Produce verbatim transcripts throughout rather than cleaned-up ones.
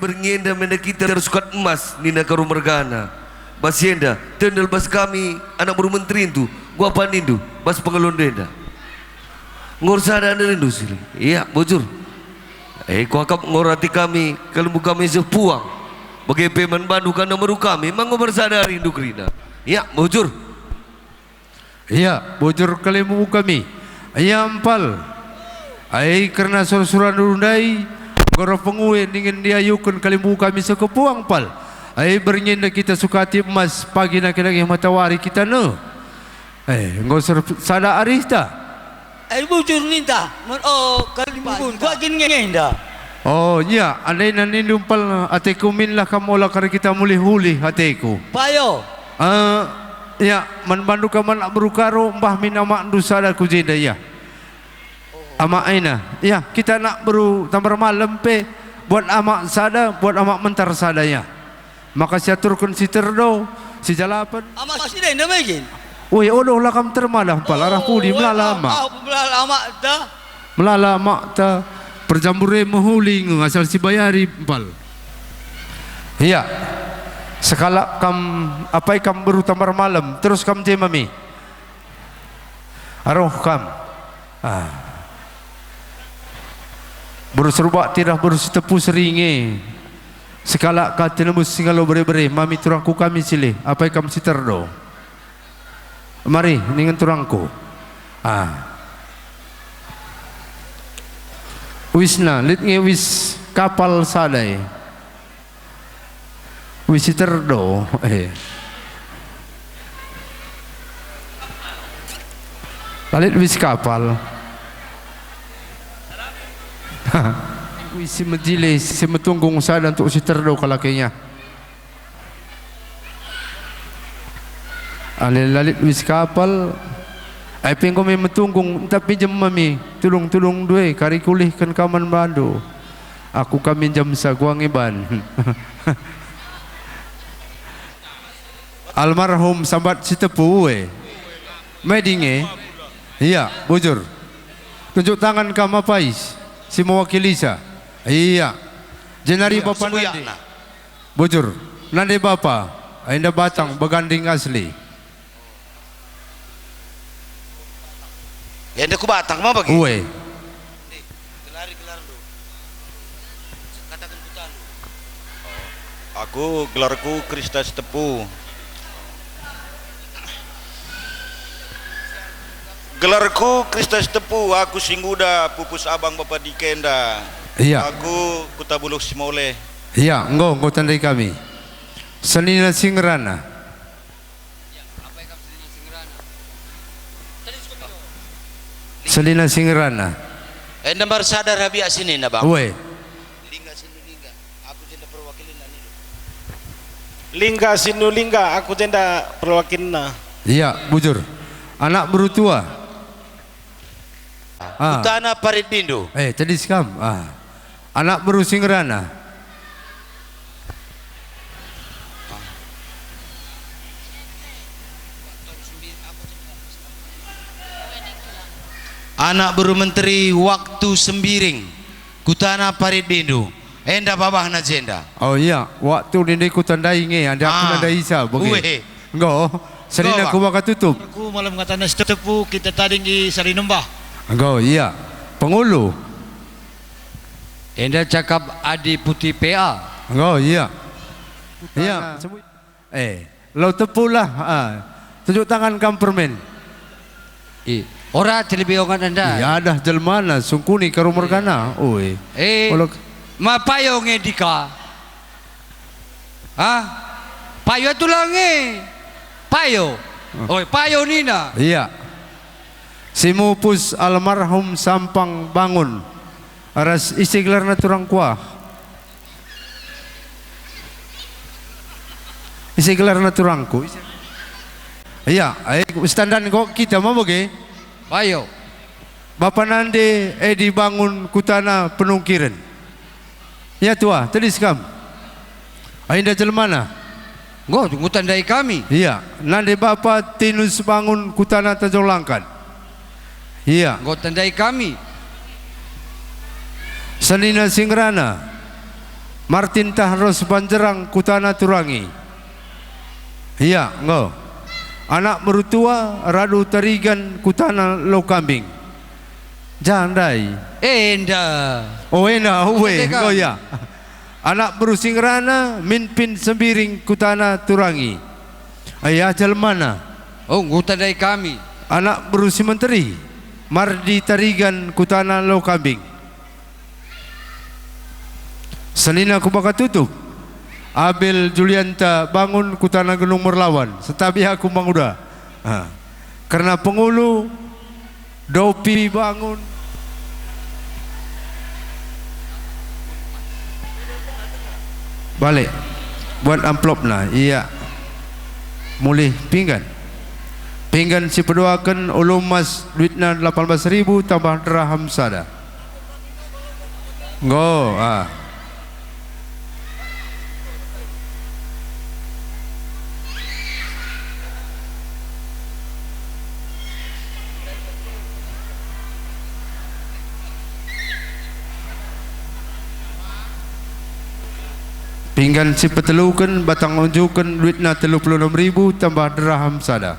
Berngi enda me enda kita ersukat emas, nina Karo mergana. Bas si enda, tendel bas kami, anak beru menterindu, enggo apa nindu, bas pengelondu enda. Enggo ersada anak rindu sini. Ia, bujur. Eh, kuakap enggo erati kami, kalimbubu kami sepuang. Bage pe man bandu kena meru kami, emang enggo ersada rindu kerina. Ia, bujur. Ia, bujur kalimbubu kami. Ia, Empal. Ai kerna sura-surandu ndai, enggo reh pengulu ningen diayuken kalimbubu kami sekepuang, Empal. Ai berngi enda kita sukati emas, pagi nangkih-nangkih matawari kita ne. Eh, enggo ersada arihta. Ai bujur ninta, men-, oh, kalimbubu, kuakap kin nge enda. Oh, ia, andai nindu, Empal, ateku minlah kam ola kari kita mulih-ulih ateku. Payo. Eh, ia, man bandu kam anak beru Karo, mbah min amakndu sada ku jenda, ia. Amak ena, ia, kita anak beru Tambar Malem pe, buat amak sada, buat amak mentar sada, ia. Maka siaturken si terdo, si jalapen. Amak si enda me kin? Ue, odohlah kam termalah, Empal, arah pudi, oh, melala amak. Melala amakta. Melala amakta, perjambur e mehuli nge asal sibayari, Empal. Ia, sekalak kam, apai kam beru Tambar Malem, terus kam je mami. Aroh kam. Ah. Beru Serbak tidah beru Sitepu seringe. Sekalak ka tinembus singalo bere-bere, mami turangku kami silih, apai kam si terdo. Mari, ningen turangku. Ah. Uisna, lit nge uis kapal sada e. Uis si terdo, eh. La lit uis kapal. Uis si mejile, si metunggung sada untuk si terdo kalak e. Ale la lit uis kapal, ai pe enggo me metunggung, ntah pinjem mami, tulung-tulungndu e, kari kulihken ka man bandu. Aku ka minjem saguang iban. Almarhum Sambat Sitepu e. Meding e. Ia, bujur. Tunjuk tangan kam apai si mewakilisa. Ia. Jenari bapa nande. Bujur, nande bapa, enda batang baganding asli. Enda ku batang ma bage? Ue. Ndi, gelari gelarndu. Kataken kutandu. Aku gelarku Krista Sitepu. Gelarku Krista Sitepu, aku si nguda pupus abang bapa dikenda. Ia. Aku Kuta Buluh Simoleh. Ia, enggo, enggo tandai kami. Senina si ngerana. Senina si ngerana. Enda mbar sada rabiak senina, Bang. Ue. Lingga Sinulingga, aku jenda perwakilinna nilu. Lingga Sinulingga, aku jenda perwakilinna. Ia, bujur. Anak beru tua. Ah. Kutana parit bindu. Eh, tedis kam. Ah. Anak beru si ngerana. Anak beru menteri waktu Sembiring. Kutana parit bindu. Enda babahna jenda. Oh ia, waktu ninde kutandai nge, enda aku ah, nandai isa, bage. Ue. Enggo, senina enggo, Bang. Kuba katutup. Aku malem ngatana Sitepu kita tading i Sarinembah. Enggo, ia. Pengulu. Enda cakap Adi Putih P A. Enggo, ia. Ia. Eh, lau tepulah, ah. Tunjuk tangan kam permen. I, ora terlebih ongat enda. Ia dah jelmana, sungkuni karu mergana. Oi. Eh, olo ma payo nge dika. Ah? Payo tulah nge. Payo. Ah. Oi, payo nina. Ia. Si mupus almarhum Sampang Bangun. Ras ise gelarna turang kuah? Ise gelarna turangku? Ise? Ia, ai, standan kok kita ma bage? Payo. Bapa nande Edi Bangun kutana penungkiren. Ia tua, tedis kam. Ai enda jelmana. Enggo, enggo tandai kami. Ia, nande bapa Tinus Bangun kutana Tanjung Langkat. Ia. Enggo tandai kami. Senina si ngerana. Martin tah ras Banjerang kutana Turangi. Ia, enggo. Anak beru tua, Radu Tarigan kutana Lokambing. Ja ndai. Enda. Oh, enda, uwe, Enda kan? Enggo ia. Anak beru si ngerana, Minpin Sembiring kutana Turangi. Ia jelemana. Oh, enggo tadai kami. Anak beru si menteri, Mardi Tarigan kutana Lokambing. Senina kubaka tutup, Abel Julianta Bangun kutana Gunung Merlawan, setabi aku manguda. Ha. Kerna pengulu, Dopi Bangun. Balik. Buat amplopna, ia. Mulih pinggan. Pinggan si peduaken ulu emas duitna delapan belas ribu tambah deraham sada. Enggo, ah. Pinggan si peteluken batang unjuken duitna telu puluh enem ribu tambah deraham sada.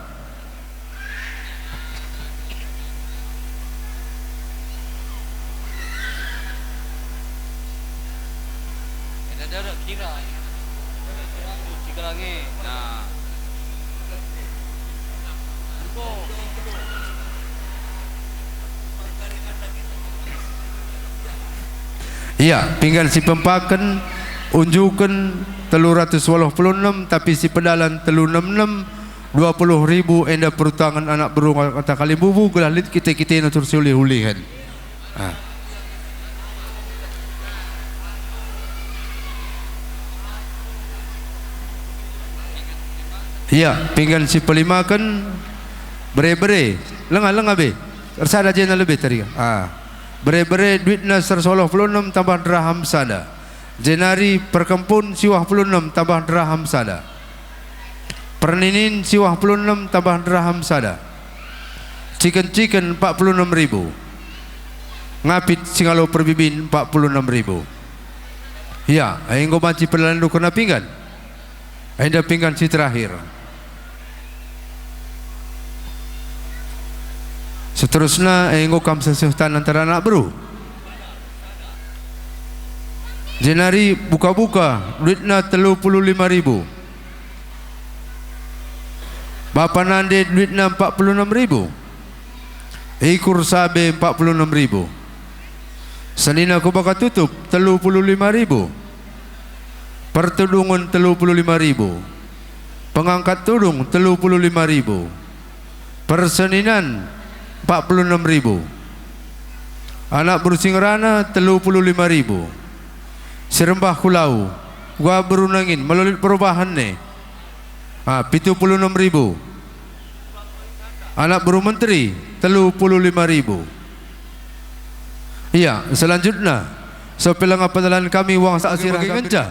Ia, pinggan si pempaken, unjuken telu ratus waluh puluh enem, tapi si pedalan telu enem enem, dua puluh ribu enda perutangen anak beru kata kalimbubu, gelah lit kite-kitena terus ulih-ulihen. Ah. Ia, pinggan si pelimaken, bere-bere, lenga-lenga be, ersada jena lebe tariga. Ah. Bere-bere duitna seratus waluh puluh enem tambah deraham sada. Jenari perkempun siwah puluh enem tambah deraham sada. Perninin siwah puluh enem tambah deraham sada. Ciken-ciken empat puluh enem ribu. Ngapit singalo perbibin empat puluh enem ribu. Ia, enggo banci pedalanenndu kerna pinggan. Enda pinggan si terakhir. Seterusna, enggo kam seh-seh tan antara anak beru. Jenari buka-buka, duitna telu puluh lima ribu. Bapa nande, duitna empat puluh enam ribu. Ikur sabe empat puluh enam ribu. Senina kubaka tutup telu puluh lima ribu. Pertudungen telu puluh lima ribu. Pengangkat tudung telu puluh lima ribu. Perseninan empat puluh enam ribu. Anak beru si ngerana telu puluh lima ribu. Si rembah ku lau, uga beru nangin, melo lit perubahen e. Ah, pitu puluh enam ribu. Anak beru menteri, telu puluh lima ribu. Ia, selanjutna, sopelanga pendalan kami wang saksi raga ngenca.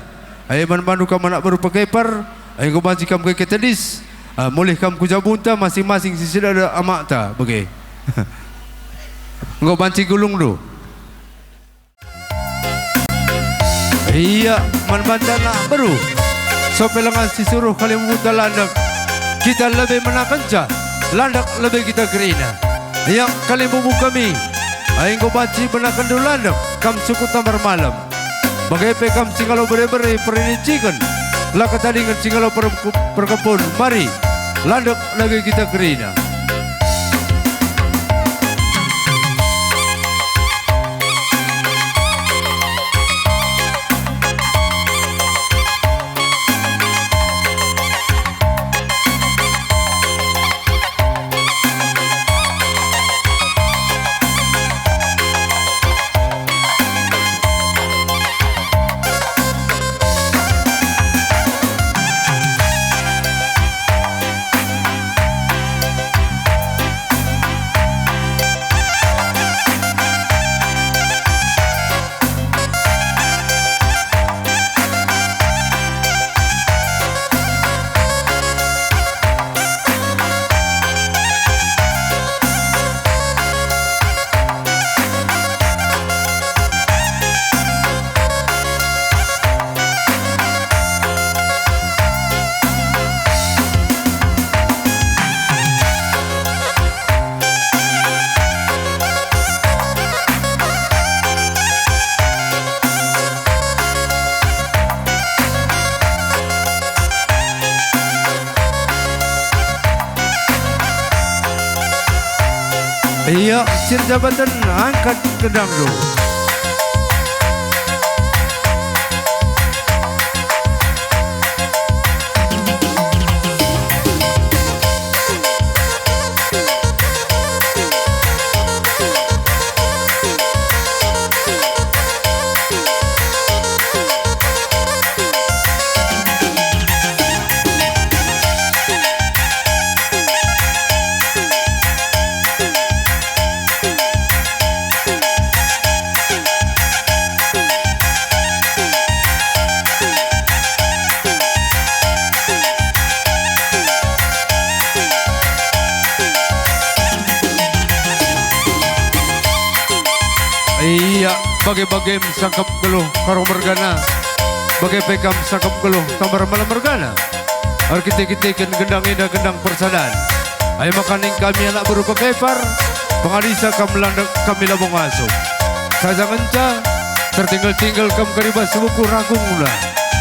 Ai man bandu kam anak beru pekeper, ai enggo banci kam keke tedis, ah, mulih kam ku jabunta masing-masing si sidada amakta bage. Enggo banci gulungndu. Ia, man banta anak beru. Sopelanga si suruh kalimbubu ta landek, kita lebe menakenca, landek lebe kita kerina. Ia, kalimbubu kami, ai enggo banci benakenndu landek, kam sukut tambar malem. Bage pe kam singalo bere-bere perininciken, la ketadingen singalo per-, perkempun, mari, landek lebe kita kerina. Ia, Sir Jabaten, angkat gendangndu. Ia, bage-bagem sangkep geluh Karo mergana, bage pe kam sangkep geluh Tambar Malam mergana. Erkite-kiteken gendang enda gendang persadan. Ai maka ning kami anak beru Pekepar, pengadisa kam landek kami labo ngasup. Saja ngenca, tertinggal-tinggal kam kari bas buku ragungna.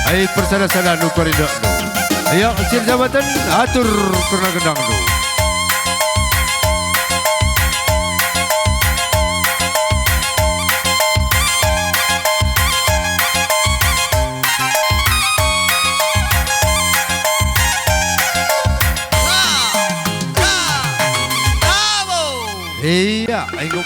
Ai persada-sadandu kari ndekndu. Ia, Sir Jabaten, atur kerna gendangndu. Ia, enggo.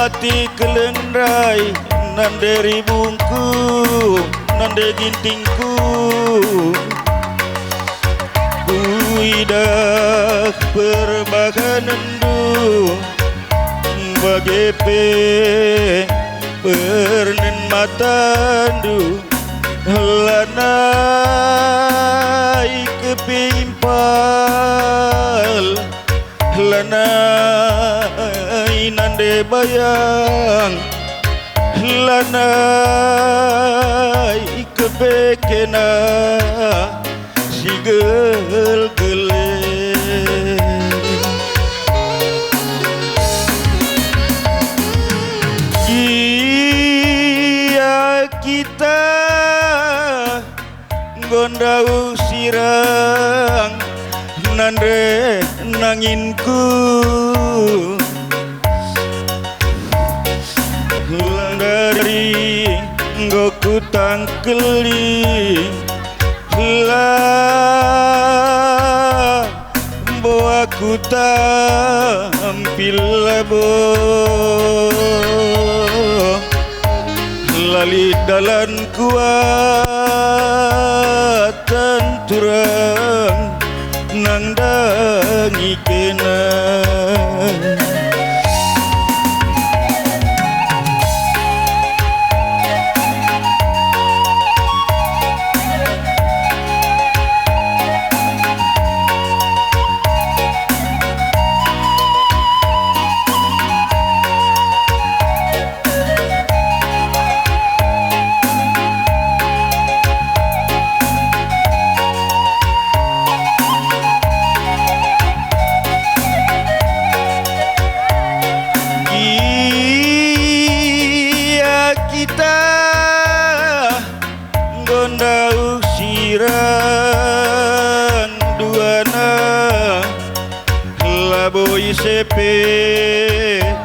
Ati keleng ndai, nande ribungku, nande gintingku. Kuidah perbahanenndu, bage pe pernen matandu, lanai kepimpal. Lanai nande bayang, lanai kepekena si gelgel e. Gia kita enggo ndauh sirang nande nanginku. Ndari enggo kutangkeli, la Mbo aku tampil labo, la lit dalan kuatan turang nandangi kena. Gia kita enggo ndauh sirang duana, labo ise pe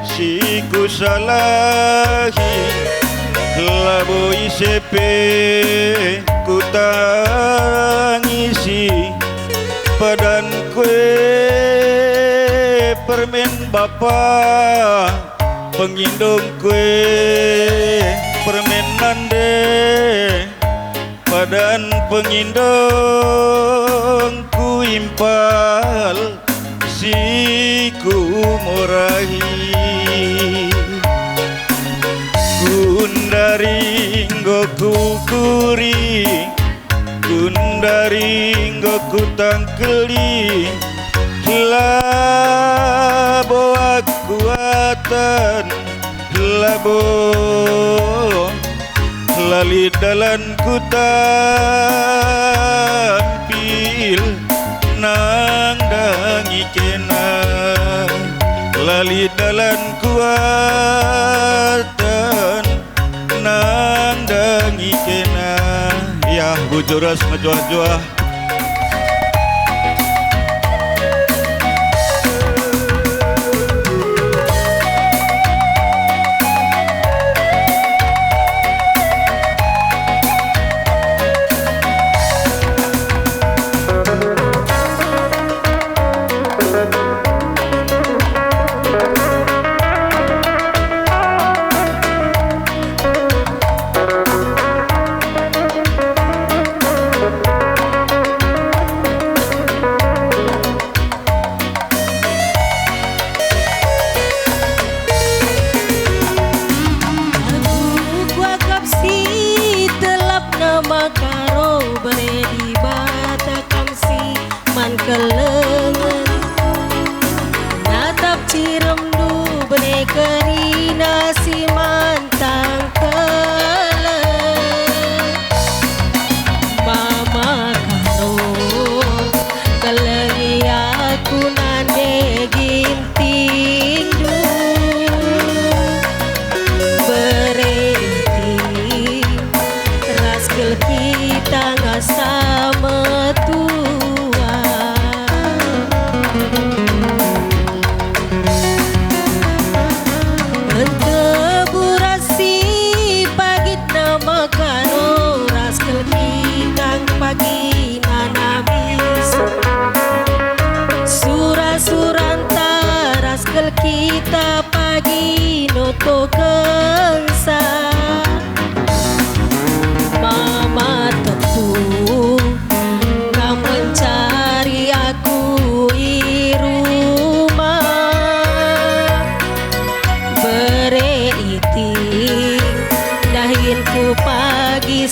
si kusalahi, labo ise pe kutangisi. Padan kue permen bapa, pengindong kue permen nande, padan pengindong kuimpal si kumorahi. Gundari enggo kukuri, gundari enggo kutangkeli, labo aku atan, labo, la lit dalan kutampil nandangi kena, la lit dalan kuatan nandangi kena. Yah, bujur ras mejuah-juah. Aku kuakap si telapna maka ro bere Dibata kam si man kelengen. Natap ciremndu bene kerina si man tangkelen. Mama karo kelengi aku nande gintingndu. Bereti ras kal kita ngasa metua. Entebu ras si pagitna maka ro ras kal kita pagi nanabis. Sura-suranta ras kal kita pagi noto.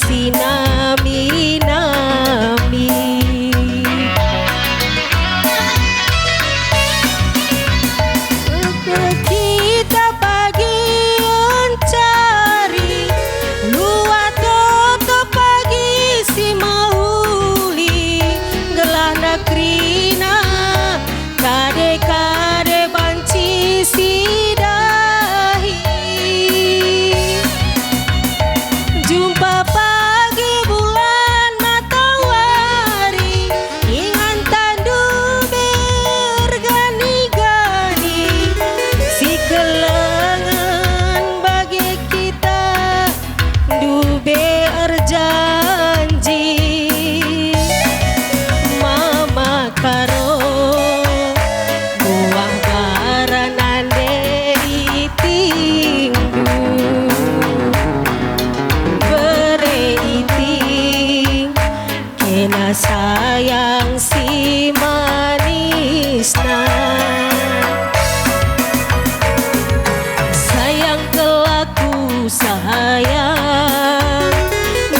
si nami-nami. Kita pagi encari, luat toto pagi si mehuli, gelahna kerina kade-kade banci si dahi. Jumpa pagi bulan matawari, ingan tandu bergani-gani, si kelengen bagi kita ndube erjanji. Mama Karo, buah bara nande itingndu, bere iting kena sayang si manisna. Sayang kelaku sayang,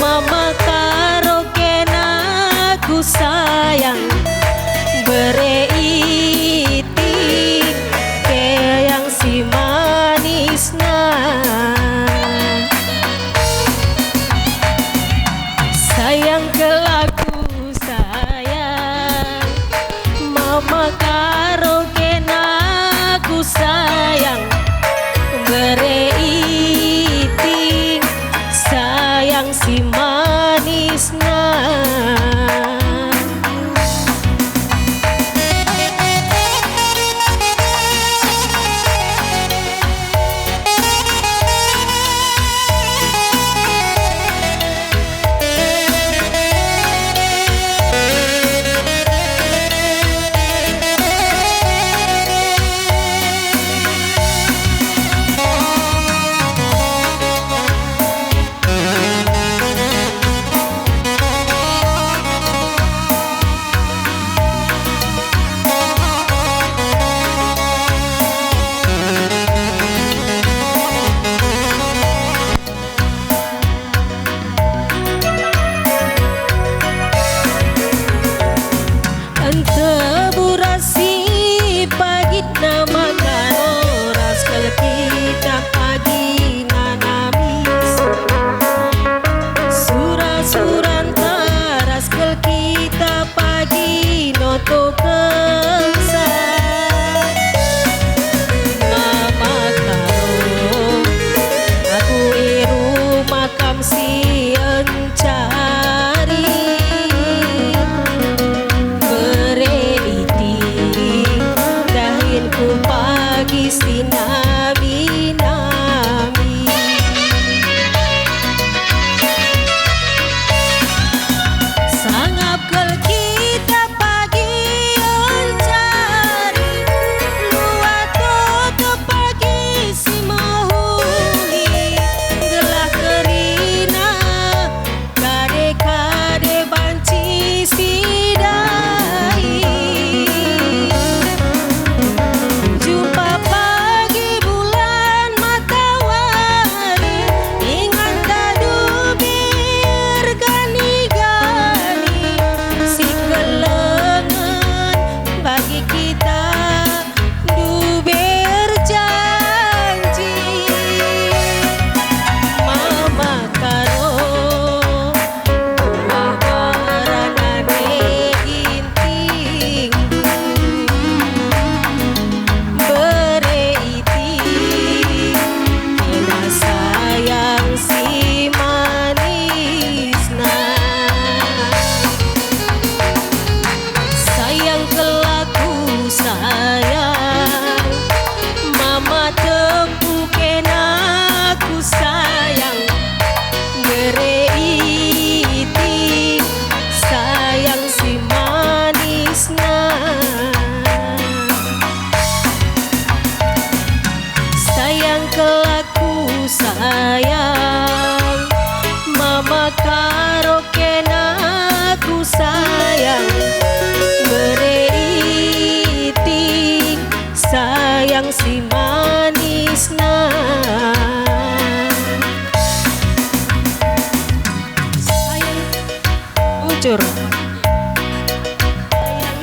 Mama Karo kena ku sayang, bere itik keyang si manisna. Sayang kelaku sayang, Mama Karo kena ku sayang, bere iting sayang si manisna. Entebu ras si pagitna Mama Karo ras kal kita pagi nanamis. Sura-suranta ras kal kita pagi notokensa. Mama Karo, aku i rumah kam si encari. Bere itik dahinku pagi si nami-nami. Sangap kal kita pagi encari, luat toto pagi si mehuli, gelah kerina kade-kade banci si dahi. Jumpa pagi bulan matawari, ingan tandu bergani-gani, si kelengen bagi kita ndube erjanji. Mama Karo, buah bara nande itingndu, bere itik kena sayang si manisna. Sayang kelaku sayang, Mama tempu kena ku sayang, bere itik sayang si manisna. Sayang kelaku sayang, Mama Karo kena ku sayang, bere itik sayang si manisna. Cur. Sayang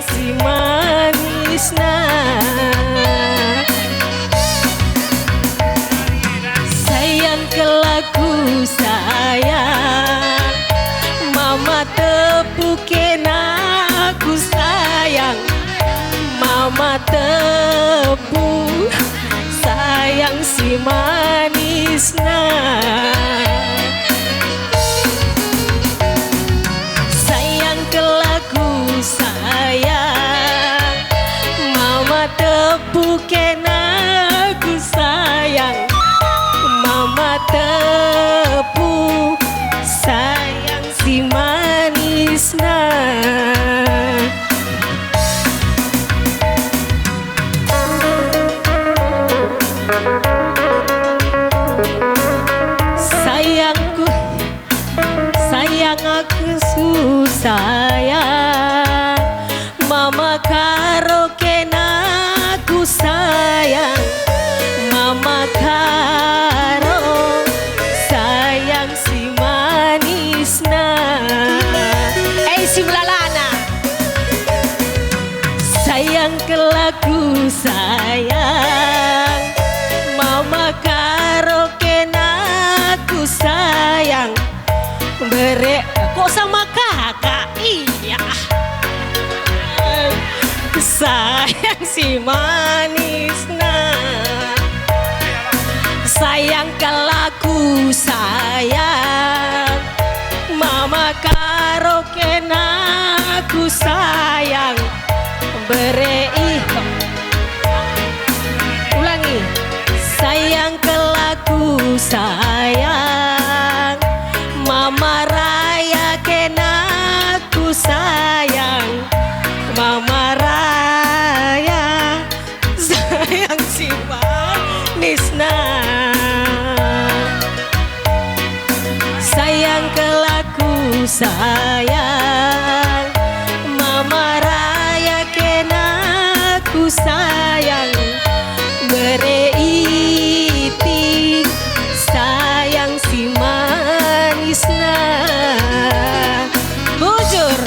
si manisna. Sayang kelaku sayang. Mama tepu kena ku sayang. Mama tepu sayang si manisna. Sayang kelaku sayang, mama tepu kena ku sayang, mama tepu sayang si manisna. Sayangku, sayang aku susah ya. Mama karo kena ku sayang. Mama karo sayang si manisna. Eh, si melalana. Sayang kelaku sayang, mama karo kena ku sayang. Bere, kok sama kakak? Iya. Sayang si manisna. Sayang kelaku sayang, mama karo kena ku sayang. Bere ih. Ulangi. Sayang kelaku sayang, mama raya kena ku sayang, mama raya. Sayang si manisna. Sayang kelaku sayang, mama raya kena ku sayang, bere iti sayang si manisna. Bujur.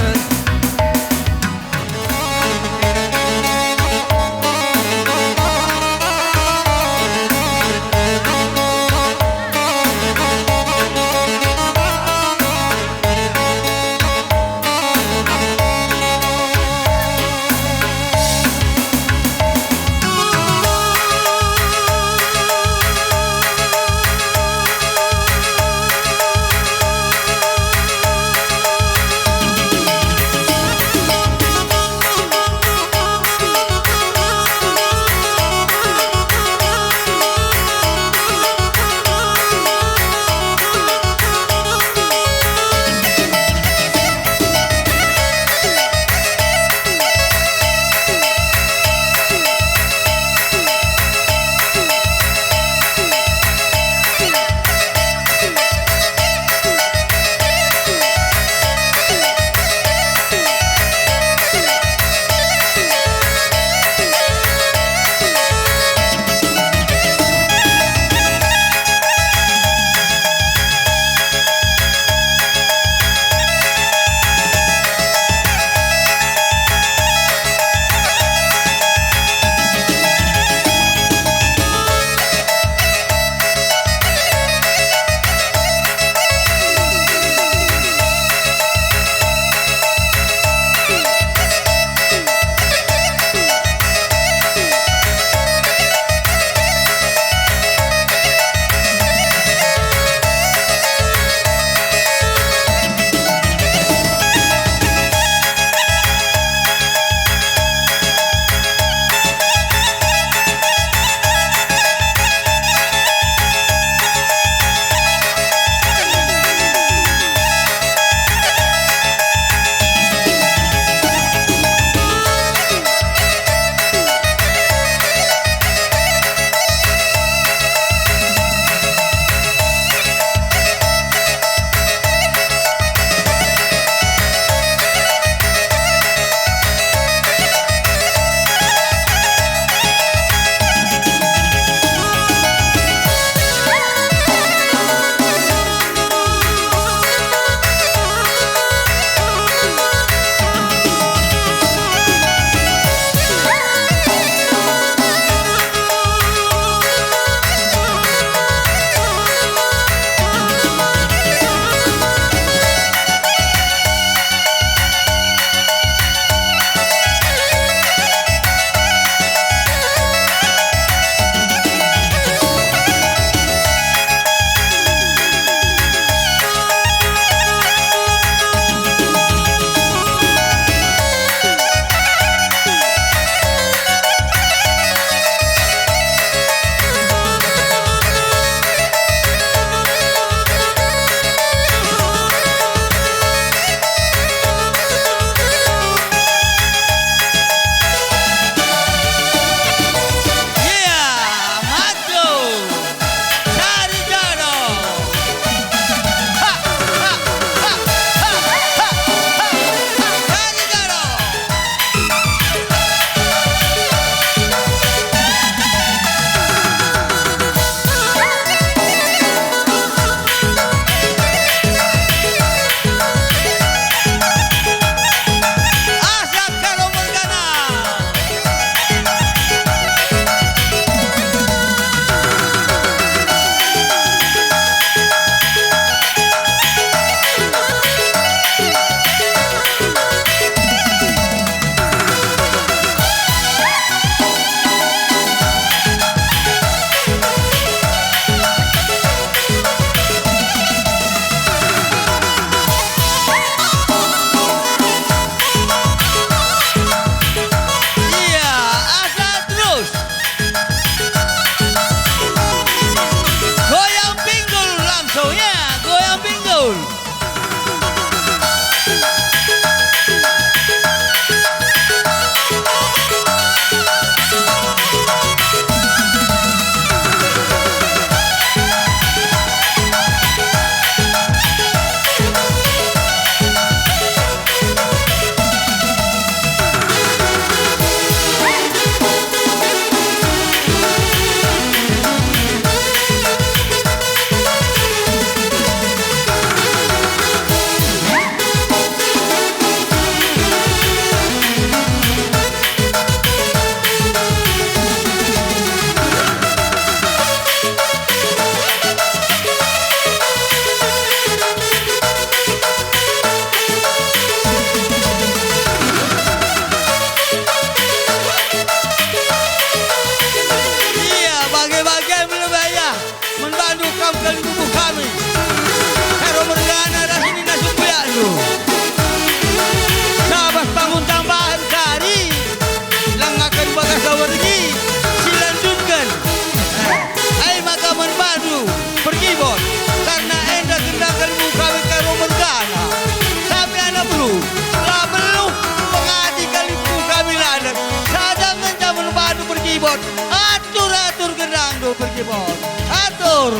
Atur.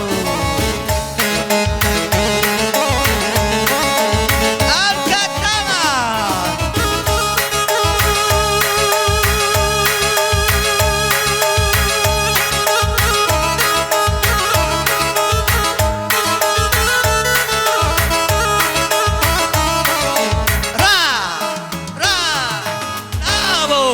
Angkat tangan. Ra, ra, tabo.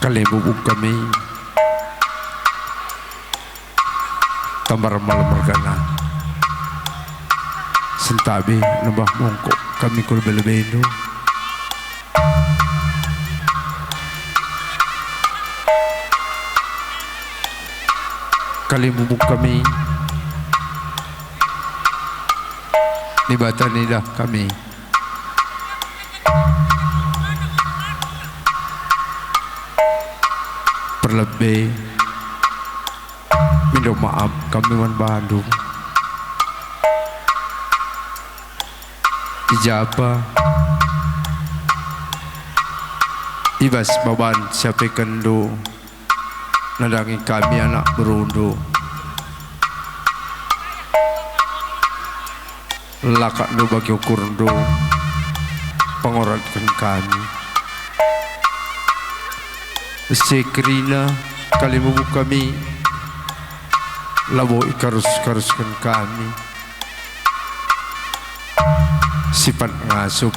Kalimbubu kami, Tambar Malem mergana. Sentabi nembah mungkuk kami ku lebe-lebendu. Kalimbubu kami, Dibata nidah kami. Perlebe mindo maap kami man bandu. I japa, i bas baban si apekenndu nandangi kami anak berundu. Lakakndu bagi ukurndu, pengoratken kami. Si kerina kalimbubu kami, labo ikarus-karusken kami. Sipat ngasup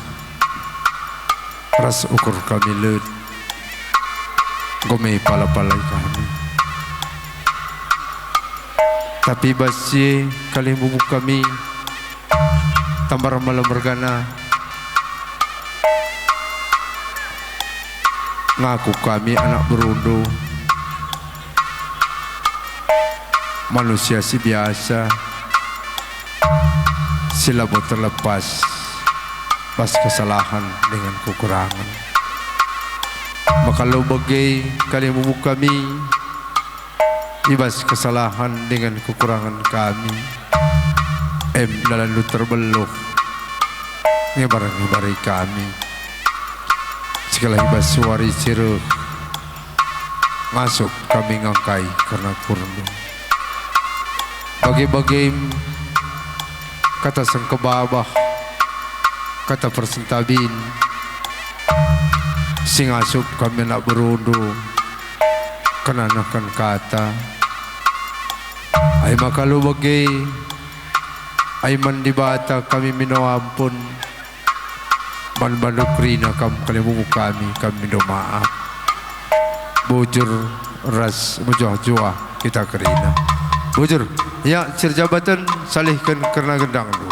ras ukur kami lit, enggo me pala-palai kami. Tapi bas si e kalimbubu kami, Tambar Malem mergana, ngaku kami anak berundu, manusia si biasa, si labo terlepas bas kesalahan dengan kekurangan. Maka labo bage kalimbubu kami, i bas kesalahan dengan kekurangan kami, em dalanNdu terbeluh ngebar-ngebari kami. Sikelah i bas wari si reh, ngasup kami ngangkai kerna ukurNdu. Bage-bagem kata sengkebabah, kata persentabin, si ngasup kami anak berundu, kenanehken kata. Ai maka labo bage, ai man Dibata kami mindo ampun, man bandu kerina kam kalimbubu kami, kami mindo maap. Bujur ras mejuah-juah kita kerina. Bujur, ya, si erjabaten, salihken kerna gendangndu.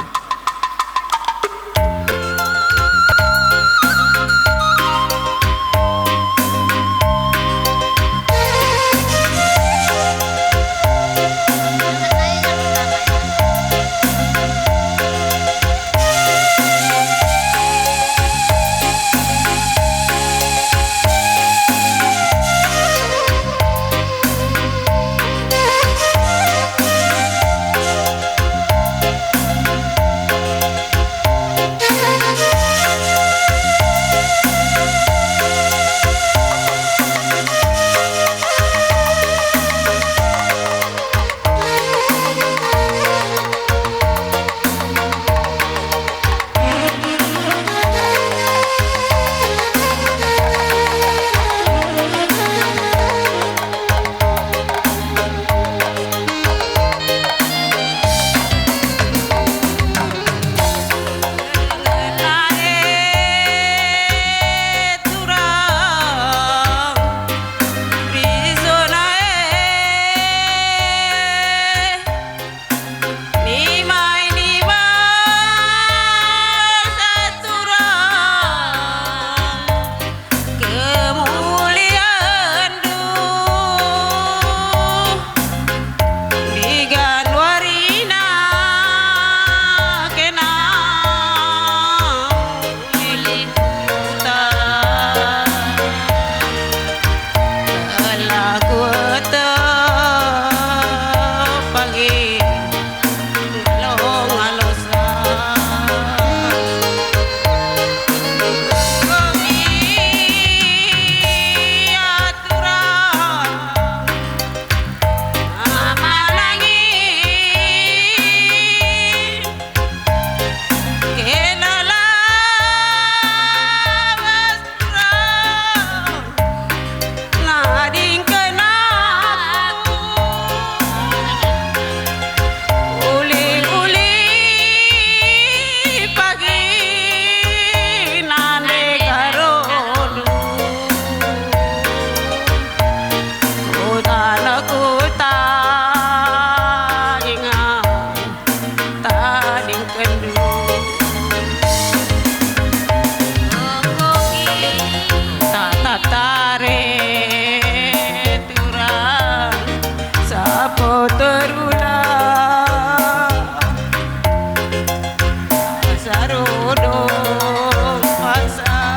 Terulang asa rodong asa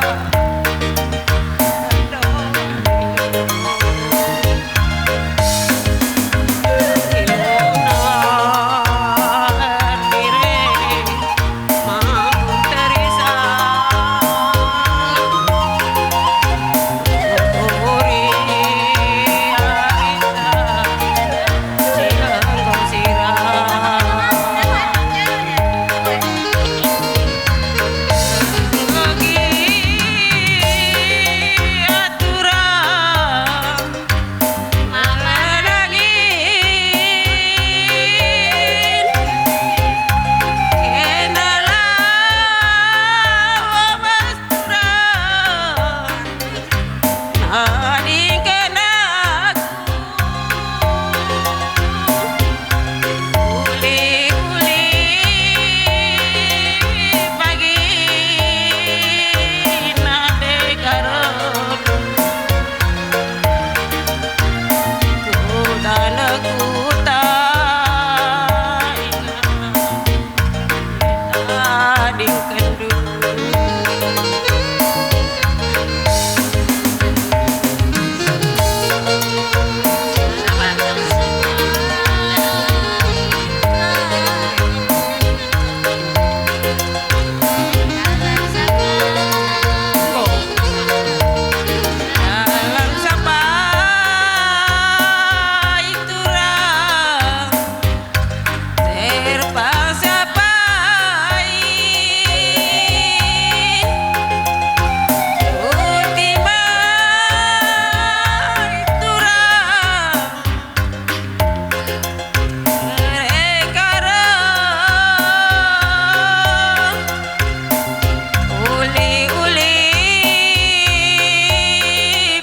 Uli-uli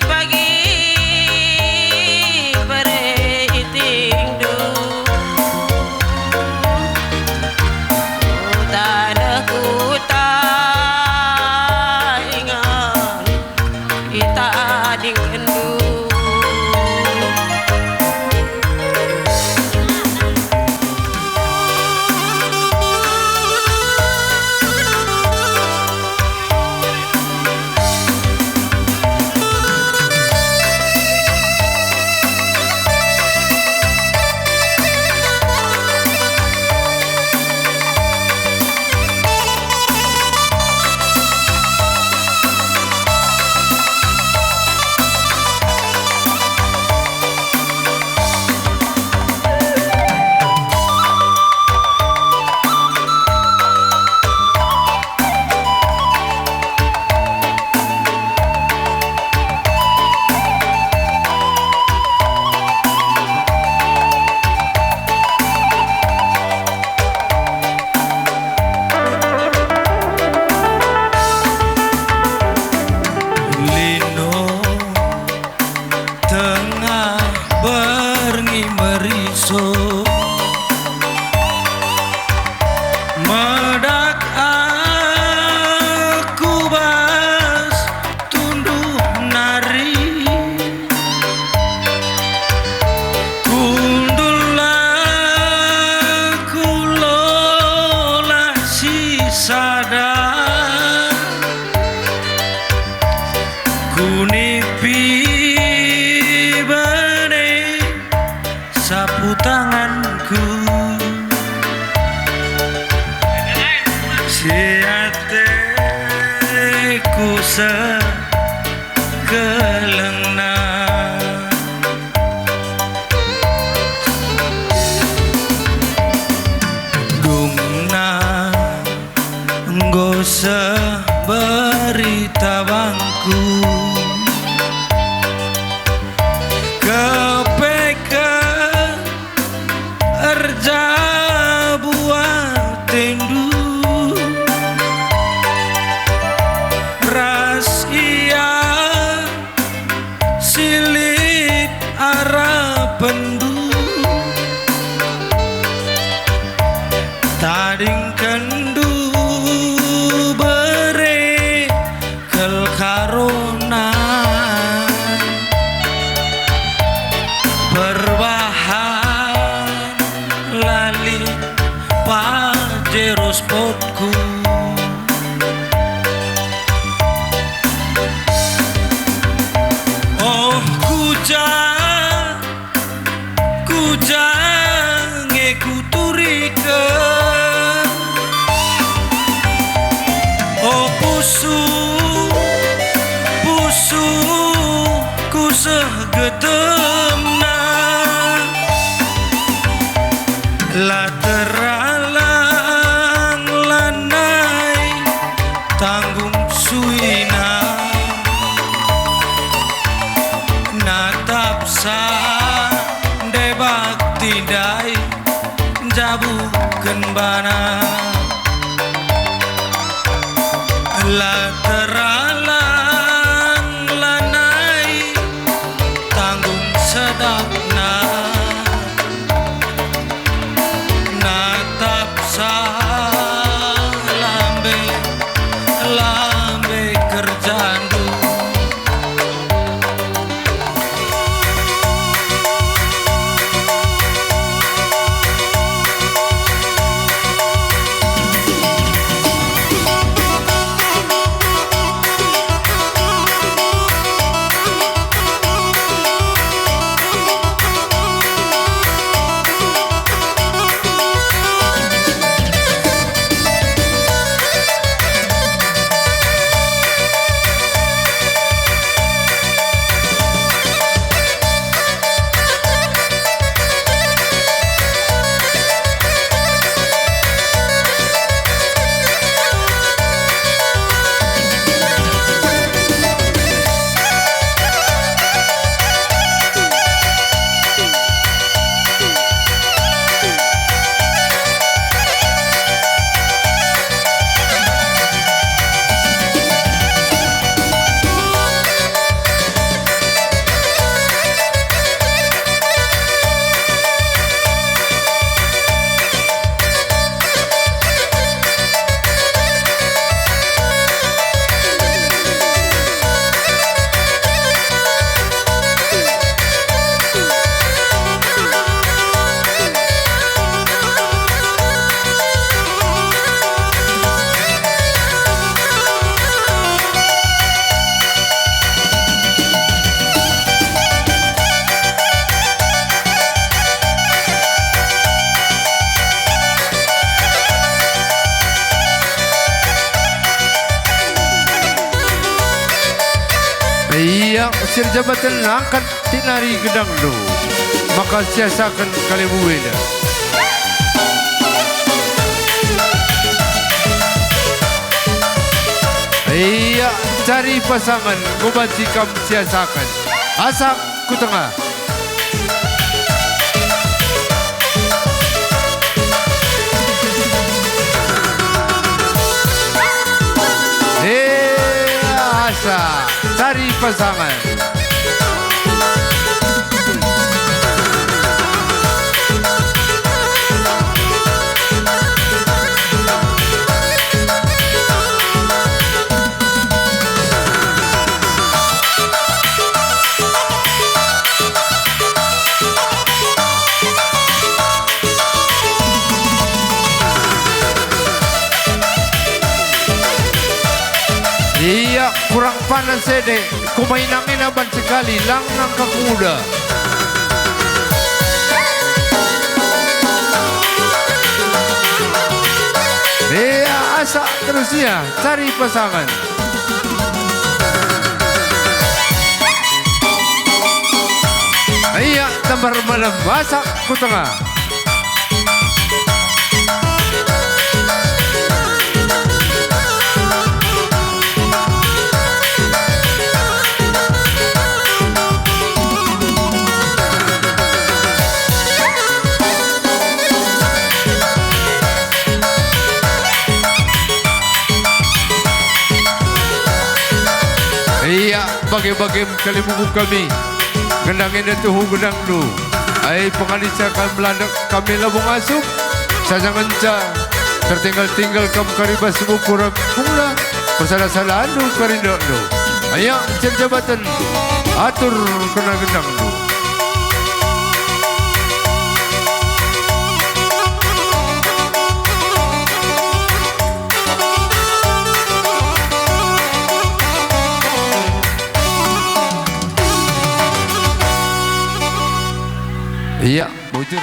pagi bere itingndu, taneh kuta ingan itadingkenndu. Lino tengah berngi meriso, medak aku bas tunduh nari. Kundullah kulola si sada, kunipi bene sapu tanganku, si ateku sekelengna. Dungna enggo seh berita bangku, kepeken erjabu atendu ras ia si lit arapenndu. Tadingkenndu bere kal karona perbahan La teralang lanai tanggung suina, natapsa ndai bakti ndai njabuken bana. La teralang lanai tanggung sedapna, natapsa lambe, lambe kerjandu. Ia, sir jabaten angkat tinari gendangndu, maka siasaken kalimbubu enda. Ia, cari pasangen, enggo banci kam siasaken. Asak ku tengah. Eh, asa, cari pasangan. Ia, kurang panas ede, kumainang-inang ban sekali, lang nangka kuda. Ia, asa terus ia, cari pasangan. Ia, tembar malem, asak ku tengah. Ia, bage-bagem kalimbubu kami, gendang enda tuhu gendangndu. Ai pengalisa kam melandek kami labo ngasup, saja ngenca tertinggal-tinggal kam kari bas buku rempungna, persada-sadandu kari ndekndu. Ia, sir jabaten, atur kena gendangndu. Ia, bujur.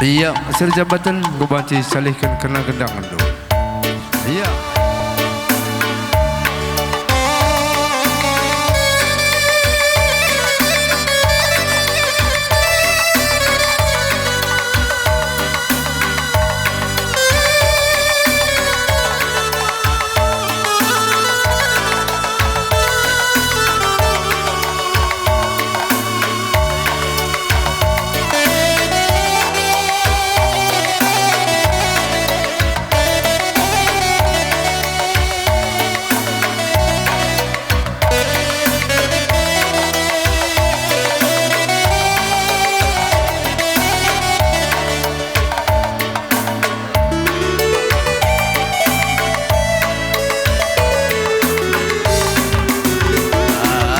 Ia, seri jabatan, enggo banci salihken kerna gendangenndu. Ia.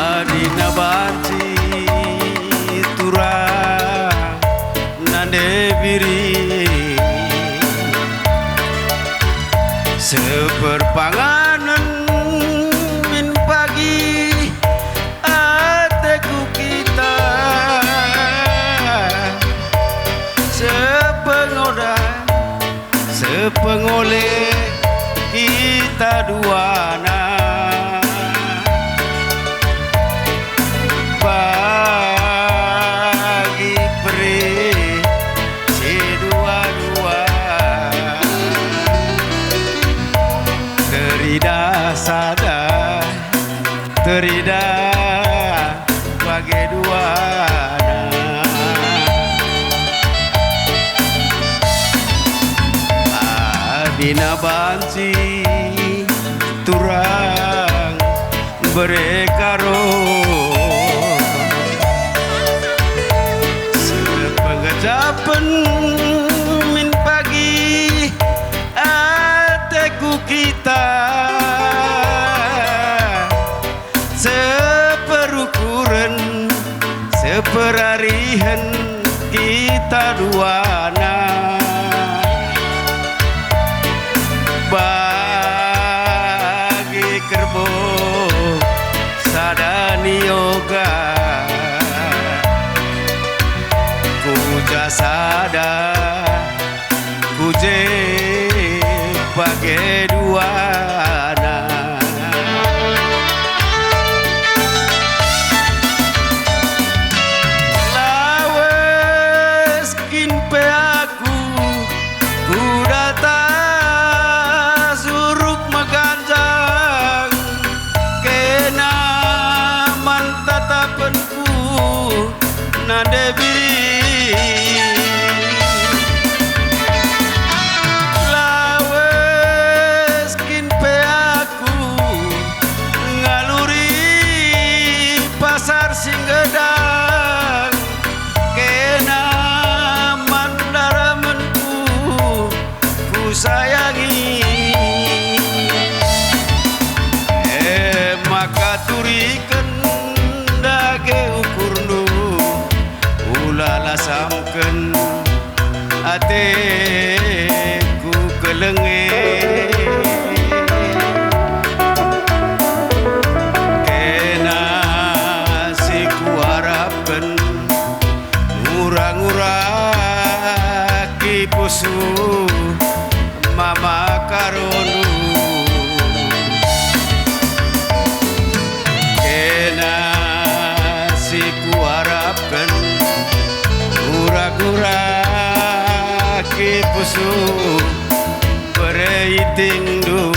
Adina banci turang nande biri, seperpanganen min pagi ateku kita, sepengoda sepengole kita duana. Bagi peri si dua-dua, teridah sada, teridah bage duana. Adina banci turang bere karo, sepengejapen min pagi ateku kita, seperukuren, seperarihen kita duana. Bagi kerbo sada nioga, kuja sada, ku je bage duana. Lawes kin pe aku ku data suruk meganjang, kena man tatapenku nande biri. Lawes kin pe aku ngaluri pasar si nggedan, kena man daramenku kusayangi. E maka turiken dage ukurndu, ula lasamken ateku kelenge. Kena si kuarapken, ngura-nguraki pusu mama karondu. Kena si kuarapken, ngura-nguraki pusu bere itingndu.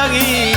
Adi